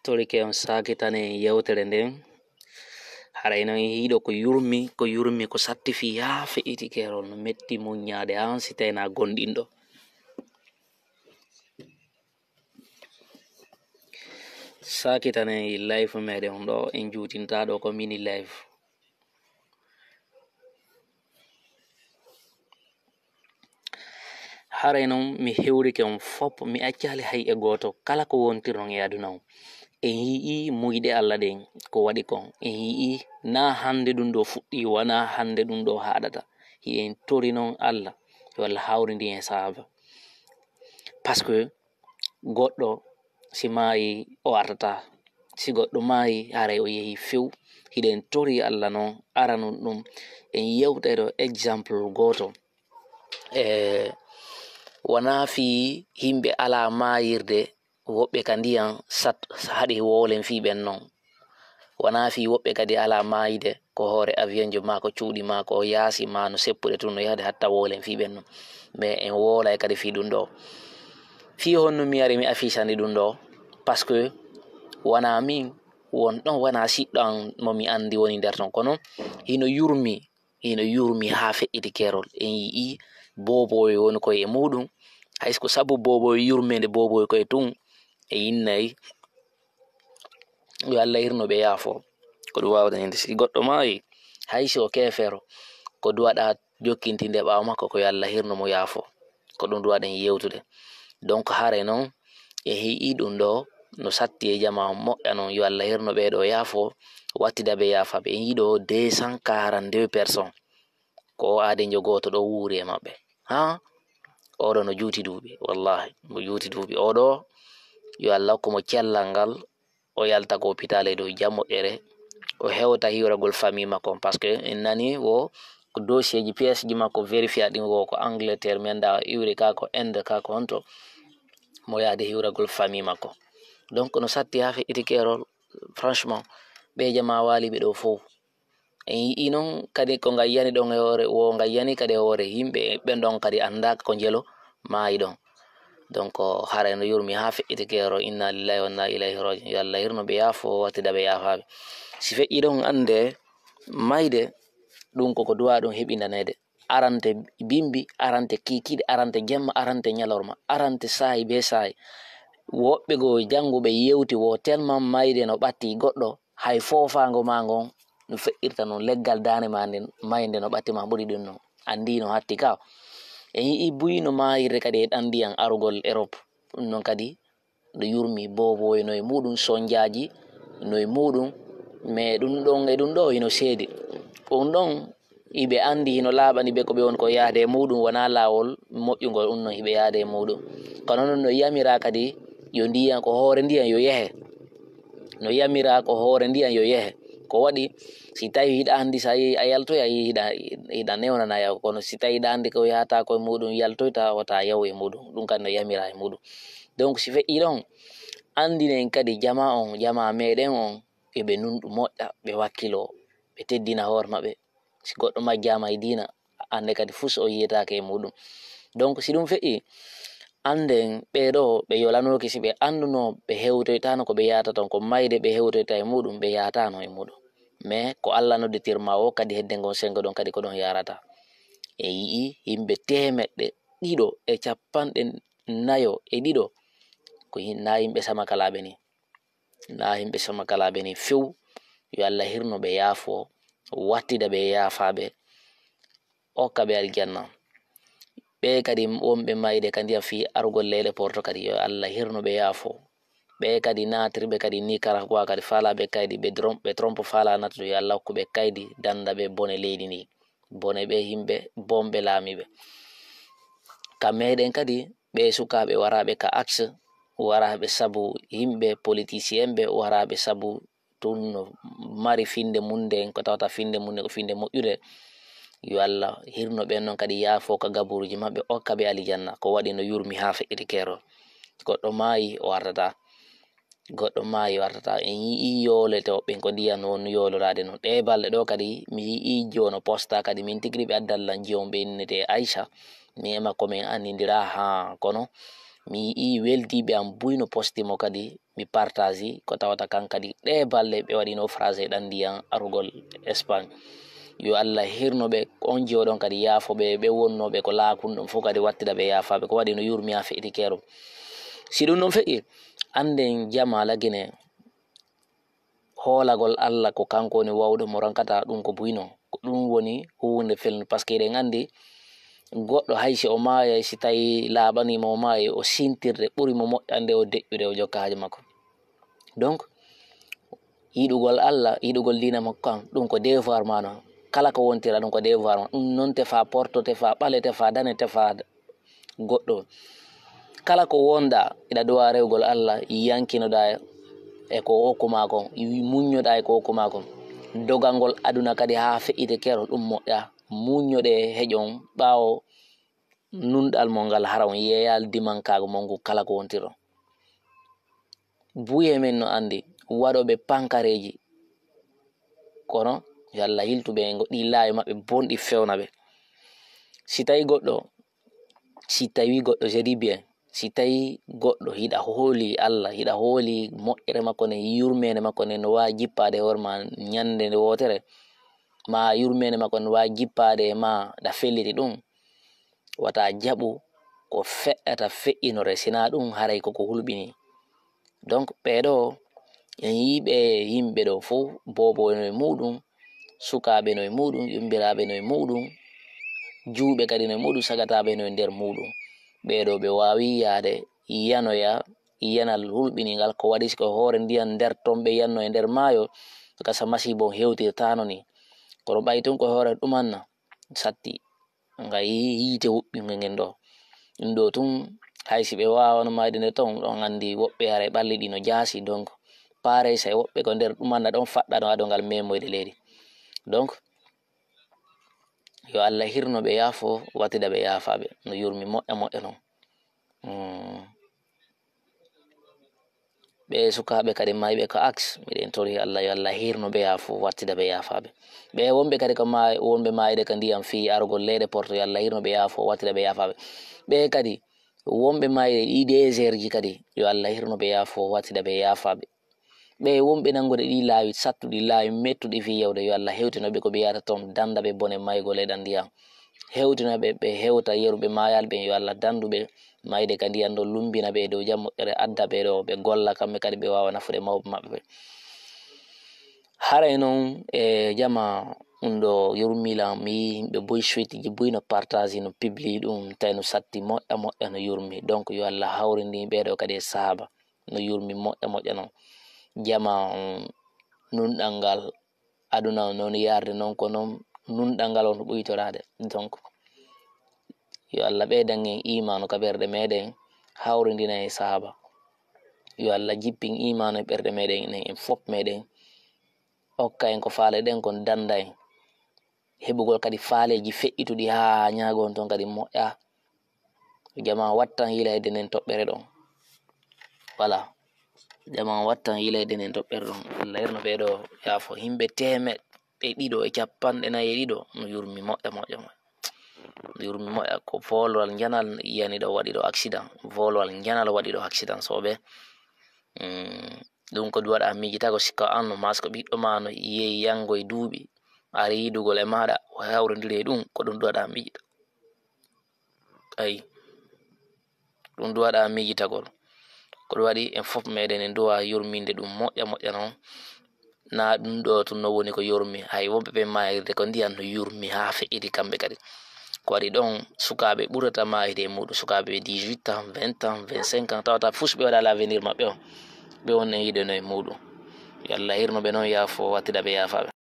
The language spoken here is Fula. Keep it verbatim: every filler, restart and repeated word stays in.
Torike on saakitane yewtere nden. Haray non en yiiɗo ko yurmi, ko yurmi ko satti fii haa feƴƴiti keerol no metti muññaade haa si tawii na gondinɗo. Saakitane e live meɗen on ɗo en juutinta ɗo ko mini live. Haray non mi hewrike on fop, mi accaali hay e gooto, kala ko wontirnon e aduna on. En yi'ii muyɗe Alla ɗen ko waɗi kon. En yi'ii na hannde ɗum ɗo fuɗɗii, wona hannde ɗum ɗo haɗata. Hiɗen tori non Alla, yo Alla hawrindin en sahaaba. Parce que goɗɗo si maayi o artata. Si goɗɗo maayi haray o yehi few. Hiɗen tori Alla non aranun ɗum. En yewtay ɗo exemple gooto. E wona fii yimɓe alaa maayirde, woɓɓe ka ndiyan sat-, haɗi wowlen fii ɓen non. Wona fii woɓɓe kadi alaa maayde ko hoore avion jo maa ko cuuɗi maa ko yaasi maa no seppude tun no yahde hatta wowlen fii ɓen non. Mais en wowlay kadi fii ɗum ɗo. Fii honno mi ari mi afisani ɗum ɗo? Parce que wona min won ɗon, wona siɗɗo an mo mi anndi woni nder ton. Kono hino yurmi, hino yurmi haa feƴƴiti keerol. En yi'ii booboyo woni koye e muuɗum. Hay ko sabu booboyo yurmeende booboyo koye tun, e innay yo Alla hirno ɓe yaafo. Ko ɗum waawɗen innde. Si goɗɗo maayi, hay si o keefeero, ko duwaɗa jokkintinde ɓaawo makko ko yo Alla hirno mo yaafo. Ko ɗum duwaɗen yewtude. Donc, haray non, e hi'i ɗum ɗo, no satti e jama on moƴƴa non, yo Alla hirno ɓee ɗo yaafo, wattida ɓe yaafaaɓe. En yiɗo deux cent quarante-deux personnes. Ko o aadenjo gooto ɗo wuuri e maɓɓe. Ha? Oɗo no juuti duuɓi, wallahi, mo juuti duuɓi. Oɗo, yo Alla hokku mo cellal ngal, o yalta ko hôpital e dow jam moƴƴere. O hewta hiwragol famille makko on, parce que en nani wo ko dossier ji, pièce ji makko vérifié ɗin wo ko Angleterre, mi annda iwri ka ko Inde ka ko honto, mo yaade hiwragol famille makko. Donc, no satti haa feƴƴiti keerol, franchement, ɓe jama waali ɓe ɗo fow. En yi'i non kadi ko ngayyani ɗon e hoore, wo ngayyani kadi e hoore yimɓe ɓen ɗon kadi anndaaka ko njelo maayi ɗon. Donc, haray no yurmi haa feƴƴiti keero, inna lillahi wa inna ilayhi rajiun. Yo Alla hirno ɓe yaafo, wattida ɓe yaafaaɓe. Si feƴƴi ɗon, annde mayde, ɗum koko duwa ɗum heɓindaneede. Arante bimbi, arante kiikiiɗe, arante jemma, arante ñalorma, arante saa'i be saa'i. Woɓɓe goo jannguɓe yewti wo tellement mayde no ɓatti goɗɗo, hay foofaango maa ngon no feƴƴirta non leggal daande maa nden, maynde no ɓatti maa ɓuri ɗum non. Anndi no hatti ka. En yi'i buy no maayirde kadi e ɗan ndiyan arugol Europe. Ɗum non kadi ɗo yurmi booboye no e muuɗum, sonjaaji no e muuɗum. Mais ɗum ɗon e ɗum ɗo hino seedi. Ɗum ɗon iɓe anndi hino laaɓani ɓe ko ɓe woni ko yahde e muuɗum wonaa laawol moƴƴungol, ɗum non hiɓe yahde e muuɗum. Kono non no yamira kadi yo ndiyan, ko hoore ndiyan yo yehe. No yamira ko hoore ndiyan yo yehe. Ko waɗi, si tawi hiɗa anndi sa yehi a yaltoya, hiɗa, hiɗa newnana yaw. Kono si tawi hiɗa anndi ko yahata ko e muuɗum yaltoyta, wota yaw e muuɗum. Ɗum kadi no yamira e muuɗum. Donc, si feƴƴi ɗon, anndinen kadi jama on, jama meɗen on, yo ɓe nunɗu moƴƴa, ɓe wakkilo, ɓe teddina hoore maɓɓe. Si goɗɗo majjama e diina, annde kadi fus o yiyetaake e muuɗum. Donc, si ɗum feƴƴi, annden ɓee ɗo ɓe yolanooki, si ɓe annduno ɓe hewtoytaano ko ɓe yahata ton, ko mayde ɓe hewtoyta e muuɗum, ɓe yahatano e muuɗum. Mais ko Alla nodditirma o kadi hedde ngon senngo ɗon kadi ko ɗon yarata. En yi'i yimɓe teemeɗɗe ɗiɗo e capanɗe nayo e ɗiɗo, ko hin-, na yimɓe samakalaaɓe ni. Na yimɓe samakalaaɓe ni few. Yo Alla hirno ɓe yaafo, wattida ɓe yaafaaɓe, okka ɓe aljanna. Ɓe kadi wonɓe mayde ka ndiyan fii arugol leyɗe Porto kadi, yo Alla hirno ɓe yaafo. Ɓe kadi naatirɓe kadi Nicaragua kadi faalaaɓe kaydi, ɓe drom-, ɓe trompe faalaa nattude, yo Alla hokku ɓe kaydi, danda ɓe bone leydi ndi. Bone ɓe yimɓe, bonɓe laamiiɓe. Ka meɗen kadi, ɓe sukaaɓe waraaɓe ka axe, waraaɓe sabu yimɓe politicien ɓe, waraaɓe sabu tun no mari finde mun nden, ko tawata finde mun nden ko finde moƴƴude. Yo Alla hirno ɓen non kadi yaafo ka gaburuji maɓɓe, okka ɓe alijanna. Ko waɗi no yurmi haa feƴƴiti keerol. Goɗɗo maayi, o artata. Goɗɗo maayi, o artata. En yi'i yoolete woɓɓen ko ndiyan won yooloraade non. Ɗee balɗe ɗo kadi, mi yi'i jiwo no posta kadi, min tigi ɓe addan lan jiwo ɓe innete Aisha. Mi e makko min anndindira haa kono. Mi yi'i weldiiɓe am buy no posti mo kadi, mi partaasi ko tawata kan kadi ɗe balɗe ɓe waɗi naufrage e ɗan ndiyan arugol Espagne. Yo Allah hirno ɓe, on jiwo ɗon kadi yaafo ɓe, ɓe wonnooɓe ko laakun ɗum fof kadi wattida ɓe yaafaaɓe. Ko waɗi no yurmi haa feƴƴiti keerum. Si ɗum ɗon feƴƴi, annden jama Lagine, hoolagol Allah ko kanko woni wawɗo mo rankata ɗum ko buyno. Ko ɗum woni huunde felnde, parce que eɗen anndi goɗɗo hay si o maayay, si tawi laaɓaniima o maayi, o sintirde ɓuri mo moƴƴande o deƴƴude o jokka haaji makko. Donc, yiɗugol Allah, yiɗugol diina makko kan, ɗum ko devoir ma non. Kala ko wontira ɗum ko devoir ma. Ɗum non tefa porto, tefa ɓale, tefa dane, tefa goɗɗo. Kala ko wonɗa, iɗa duwa rewgol Allah, yankinoɗa e ko o hokku ma kon, muññoɗa e ko o hokku ma kon. Dogangol aduna kadi haa feƴƴite keerol, ɗum moƴƴa. Muññoɗe heƴon ɓaawo nunɗal mon ngal, hara on yeeyal dimankaago mon ngu kala ko wontiro. Buye men no anndi waɗooɓe pankareeji, kono yo Allah hiltu ɓe e ngo-, ɗi laawi maɓɓe bonɗi fewna ɓe. Si tawi goɗɗo, si tawi goɗɗo, je dis bien, si tawi goɗɗo hiɗa hooli Allah, hiɗa hooli moƴƴere makko nden, yurmeende makko nden, no waawi jippaade e hoore ma ñannde nde wootere, ma yurmeende makko no waawi jippaade e ma, ɗa felliti ɗum, wata jaɓu ko feƴƴata feƴƴinore, sinaa ɗum haray koko hulɓini. Donc, ɓeeɗo, en yii ɓe yimɓe ɗo fof, boobo no e muɗum, sukaaɓe no e muɗum, yummbiraaɓe no e muɗum, juuɓe kadi no e muɗum, sagataaɓe no e nder muɗum. Ɓeeɗo ɓe waawi yaade yanoya, yanal hulɓiningal, ko waɗi si ko hoore ndiyan nder ton ɓe yanno e nder maayo, gasa masiibo on hewtirtaano ni. Kono ɓay tun ko hoore ɗumanna satti. Nga yi-, yiite huɓɓinge ngen ɗo. Ɗum ɗo tun, hay si ɓe waawano maayde nde ton, ɗon anndi woɓɓe haray ɓalli ɗi no jaasi. Donc, paarey say woɓɓe ko nder ɗumanna ɗon faɗɗano ado ngal memoyde leydi. Donc, yo Allah hirno ɓe, yaafo, wattida ɓe yaafaaɓe. No yurmi moƴƴa moƴƴa non. Mm. Ɓe sukaaɓe kadi mayɓe ka Axe, miɗen tori Allah, yo Allah hirno ɓe, yaafo, wattida ɓe yaafaaɓe. Ɓe wonɓe kadi ko ma-, wonɓe maayde ka ndiyan fii arugol leyɗe Porto, yo Allah hirno ɓe, yaafo, wattida ɓe yaafaaɓe. Ɓe kadi wonɓe maayde ɗi désert ji kadi, yo Allah hirno ɓe, yaafo, wattida ɓe yaafaaɓe. Ɓe wonɓe nanngude ɗi laawi sattuɗi, laawi mettuɗi fii yawde, yo Allah hewtino ɓe ko ɓe yahata ton, dannda ɓe bone maygol e ɗan ndiyan. Hewtino ɓe, ɓe hewta yeru, ɓe maayaali ɓen, yo Allah danndu ɓe mayde ka ndiyan ɗon, lummbina ɓe e dow jam moƴƴere, adda ɓe ɗo ɓe golla, kamɓe kadi ɓe waawa nafude mawɓe maɓɓe ɓe. Haray non, e jama ɗum ɗo yurmi lan, mi yii yimɓe buy suite ji buy no partage, no publie ɗum, tawi no satti moƴƴa moƴƴa, no yurmi. Donc, yo Allah hawrindin ɓee ɗo kadi e sahaaba, no yurmi moƴƴa moƴƴa non. Jama on, nunɗal ngal aduna on non yarde non, ko non nunɗal ngal on ɓuytoraade. Donc, yo Allah ɓeydan en iimaanu ka ɓerɗe meɗen, hawrindina en sahaaba. Yo Allah jippin iimaanu e ɓerɗe meɗen, enen en fof meɗen. Okka en ko faale ɗen, kon dannda en. Heɓugol kadi faaleeji feƴƴituɗi haa ñaago on ton kadi moƴƴa. Jama wattan yiilayde nden toɓɓere ɗon. Voilà. Jama wattan yiilayde nden toɓɓere ɗon. Allah hirno ɓee ɗo, yaafo. Yimɓe teemeɗɗe ɗiɗo e cappanɗe nayi e ɗiɗo, no yurmi moƴƴa, moƴƴa, moƴƴa. No yurmi moƴƴa. Ko volwal njanal yiyani ɗo waɗi ɗo accident. Volwal njanal waɗi ɗo accident, soɓe. Mm, ɗum ko ɗum waɗa miijitagol, sikka an no masko ɓiɗɗo ma no yehi yango e duuɓi, ari yiidugol e maaɗa, o hawrindiri e ɗum, ko ɗum ɗum waɗa miijita. Ayi, ɗum ɗum waɗa miijitagol. Ko ɗum waɗi en fof meɗen en duwa yurminde ɗum moƴƴa moƴƴa non. Na ɗum ɗo tun no woni ko yurmi, hay wonɓe ɓe maayirde ko ndiyan no yurmi haa feƴƴiti kamɓe kadi. Ko waɗi ɗon sukaaɓe ɓurata maayde e muɗum, sukaaɓe dix-huit ans, vingt ans, vingt-cinq ans, tawata fus ɓe waɗa l'avenir maɓɓe on. Ɓe on en yiɗeno e muɗum. Yo Allah hirno ɓe non, yaafo, wattida ɓe yaafaaɓe.